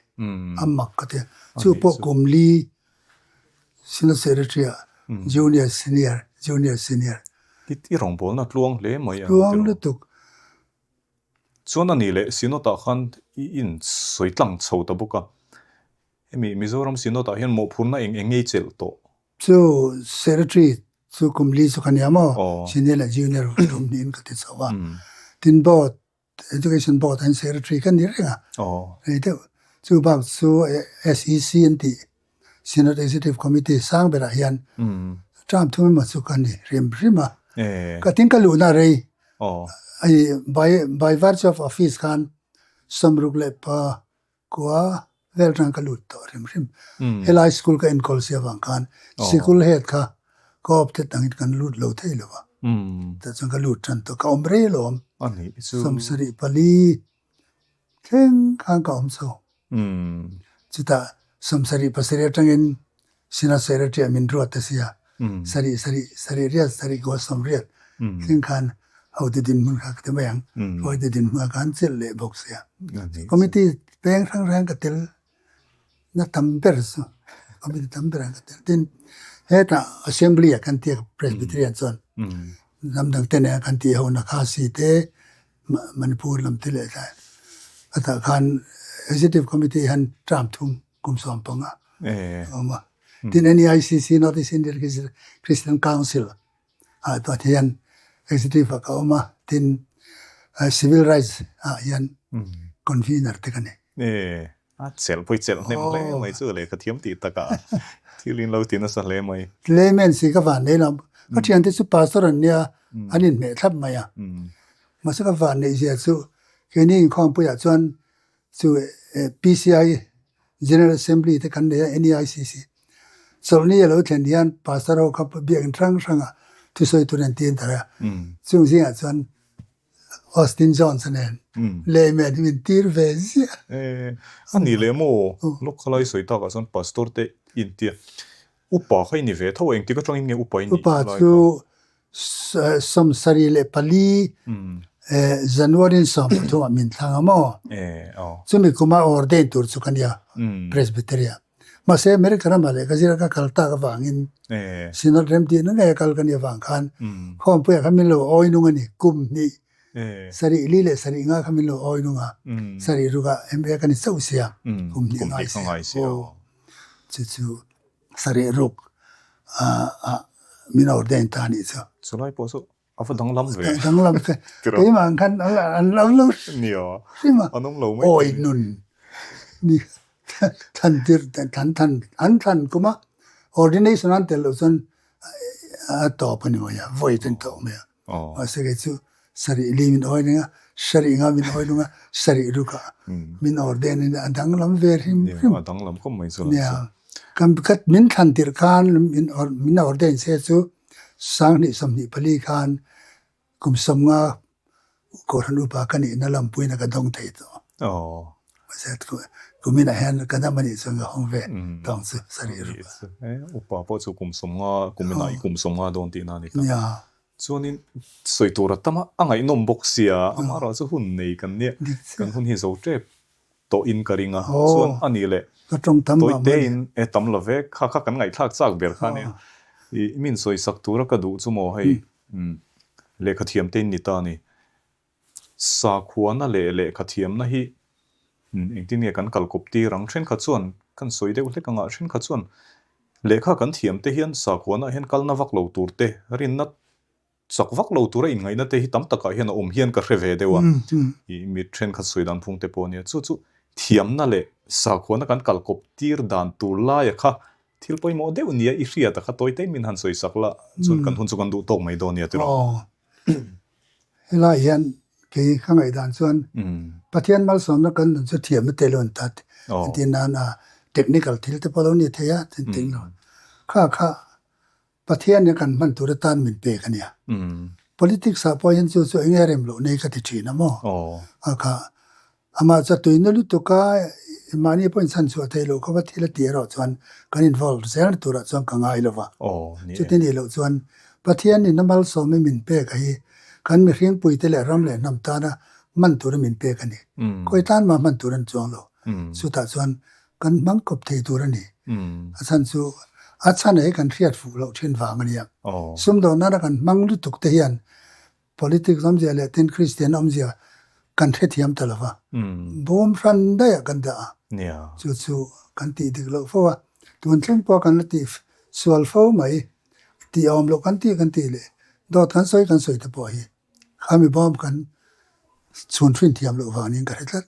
A mak ka ti a. Chu pawh kum li Synod Secretary ah Junior Senior, Junior Senior. I rawngbawlna a tluang hle mai a. Tluang lutuk. Chuan a nih leh Synod ah khan i insawi tlang chho ta bawk a. Hemi Mizoram Synod ah hian mawhphurhna eng eng ngei chelh tawh? Chu Secretary chu kum li chu ka nia maw? Senior leh Junior kum hnihin ka ti chho a. Tin Board, Education Board ah hian Secretary ka ni reng a. Rei deuh. Chu bak chu SEC an tih Synod Executive Committee sang berah hian term thum emaw chu ka ni hrim hrim a. Ka tin ka luhna rei by by virtue of office khan sawmruk leh pa Kua vel tang ka lut tawh hrim hrim. Helai school ka enkawl si avang khan sikul head kha ka awp te tangin kan lut lo thei lo a. Tah chuan ka lut tan tawh. Ka awm rei lo awm. 74 thleng khan ka awm chho. Chutah 77 atangin Synod Secretary ah min ruat ta sia. Sarih sarih sarih riat sarih goal 80 thleng khan hotu dinhmun kha ka ti mai ang. Hruaitu dinhmun ah khan chelh leh bawk sia. Committee peng hrang hrang ka tel na tam ber chu committee tam ber ah ka tel. Tin hetah assembly ah kan tia Presbyterian chuan ram dang te nen kan tih ho na kha si te Manipur lam te leh tlai hetah khan Executive Committee hian term thum kum 15 a awm a. Tin NEICC North East Indian Christian Council ah tuah hian executive ah ka awm a, tin civil rights ah hian convener te ka ni. A chelh pawh i chelh hnem hle mai chu lehkha thiam tih takah thil in lo ti nasa hle mai. Layman si ka van nei lo. Ka thiante chu pastor an nia an inhmeh thlap mai a. Mahse ka van neih zia chu keini inkhawmpuiah chuan chu PCI General Assembly te kan nei a NEICC. Chawlhni a lo thlen hian pastor ho kha biakinn hrang hrangah thusawi tur an ti an tar a. Chung zingah chuan Austin Jones a nen layman hi min tir ve ziah. A ni leh maw? Lawk khalai sawi takah chuan pastor te intia Upa kha i ni ve tho a, engtik atangin nge upa i nih Upa chu 74 January 13 ah min thlang a maw? Chumi kuma ordain tur chu ka nia Presbytery ah. Mahse America ramah leh ka zira ka kal tak avangin Synod remtihna ngei a kal ka nih avang khan khawmpuiah khan min lo awi nung a ni kum hnih. Sarih li leh sarih nga kha min lo awi nung a, sarih rukah MA ka ni chauh sia, kum hnih a ngai sia. Aw, chu chu sarih ruk ah min ordain ta a nih chu. Chulai pawh chu A va danglam ve. Danglam ve. Keimah ang khan an lo lo hrim a. An awm lo mai. Awi nun. Ni thlan tir thlan thlan an thlan kum a ordination an tel loh chuan a tawp a ni mai a, vawi te an tawh mai a. Mahse kei chu sarih li min awi reng a, sarih nga min awi reng a, sarih ruk ah min ordain a a danglam ve hrim hrim. A danglam khawp mai chu. Nia. Kan min thlan tirh khan min ordain se chu Sanghnih 24 khan kum 50 Kohhran upa ka nihna lampuiin a ka dawng thei tawh. Mahse kuminah hian ka dam a nih chuan ka hawng ve tawng chu sarih ruk a. Upa pawh chu kum 50 kuminah i kum 50 dawn tihna a ni ta. Chuanin sawi tur a tam a, a ngaihnawm bawk sia, amaherawhchu hun nei kan nia, kan hun hi zo tep tawh in ka ring a, chuan a nih leh tawi te in e tam lo ve, kha kha kan ngaihthlak chak ber kha nia, i min sawi sak tura ka duh chu maw hei lehkha thiam te in ni ta a ni, sakhuana leh lehkha thiamna hi engtin nge kan kal kawp tir ang, thenkhat chuan kan sawi deuh hlek anga thenkhat chuan lehkha kan thiam te hian sakhuana ah hian kalna vak lo tur te rinna Chak vak lo tura inngaihna te hi tam takah hian a awm hian ka hre ve deuh a, i mi thenkhat sawi dan phung te pawh a nia. Chu chu thiamna leh sakhuana kan kal kawp tir dan tur laia kha thil pawimawh deuh nia i hriat a kha tawi tein min han sawi sak la, chuan kan hun chu kan duh tawk mai dawn nia tiraw. Aw, helai hian kei ka ngaihdan chuan Pathian malsawmna kan nun chu thiamna te lo an ta entir nan a technical thil te pawh lo ni thei a, kha kha Pathian hi kan hman tur atan min pek a nia. Politics ah pawh hian chu chu eng nge rem loh nei ka ti thin a maw? A kha amah chu a tuina lutuk a, mahni pawhin chhan chhuah theih loh khawpa thil a tih erawh chuan kan involve zel na turah chuan ka ngai lo va. Chuti nih loh chuan Pathian in a malsawm i min pek a hi kan mihring puite leh ram leh hnam tana hman tura min pek a ni. Khawi tan mah hman tur an chuang lo. Chutah chuan Kan hmang kawp thei tur a ni. A chhan chu a chhan hi kan hriat fuh loh thin vang a nia. Sumdawn nana kan hmang lutuk te hian politics awmzia leh tin Kristian awmzia kan hrethiam ta lo va. Bawm hran daih ah kan dah a. Chu chu kan tih dik loh fo a. Tun thleng pawh kan la tih sual fo mai. Tih awm loh kan tih kan tih leh dawt kan sawi kan sawi te pawh hi. Khami bawm kan chhun hrin thiam loh vangin ka hre tlat.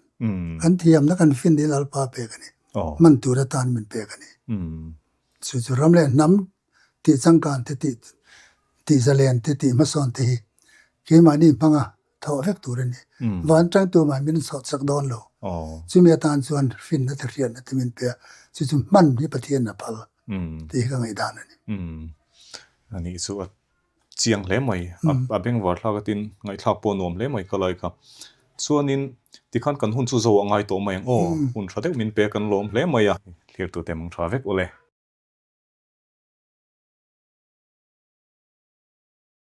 Kan thiamna kan fin hi Lalpa pek a ni. Hman tur atan min pek a ni. Chu chu ram leh hnam tih changkan te tih tih zalen te tih hmasawn te hi keimahni hmanga thawh vek tur a ni. Van tangtu mah min sawh chak dawn lo. Chumi atan chuan finna te hriatna te min pe a, chu chu hman hi Pathian a phal tih hi ka ngaihdan a ni. Anih chu a Chiang hle mai, a bengvar thlak atin ngaihthlak pawh nuam hle mai ka lai kha. Chuanin tikhan kan hun chu zo a ngai tawh mai ang aw, hun tha deuh min pe kan lawm hle mai a. Thlir tute mang tha vek ule.